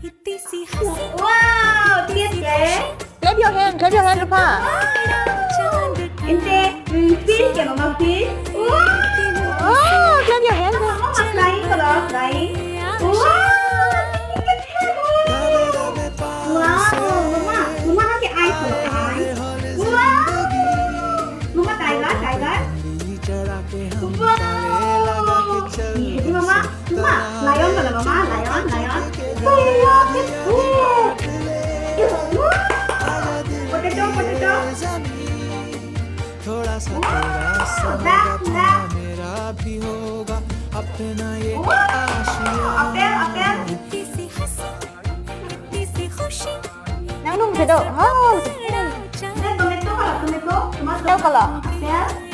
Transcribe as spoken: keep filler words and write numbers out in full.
Wow, thik ke? Clap your hand, clap your hand, Rupa. Ante, mm, fish ke mama, fish? Wow! Oh, clap your hand. Mama flying ko lo, flying. Wow! Wow, mama, mama ke eye ko lo, eye. Wow! Mama tiger, tiger. Wow! Ye, mama, mama, lion ko lo, mama, lion, lion. Wow! Potato, potato. Wow! Black, black. Wow! Apple, apple. Nang nung kedo. Oh. Ne tomato ko lo, tomato, tomato. Tomato ko lo. Apple.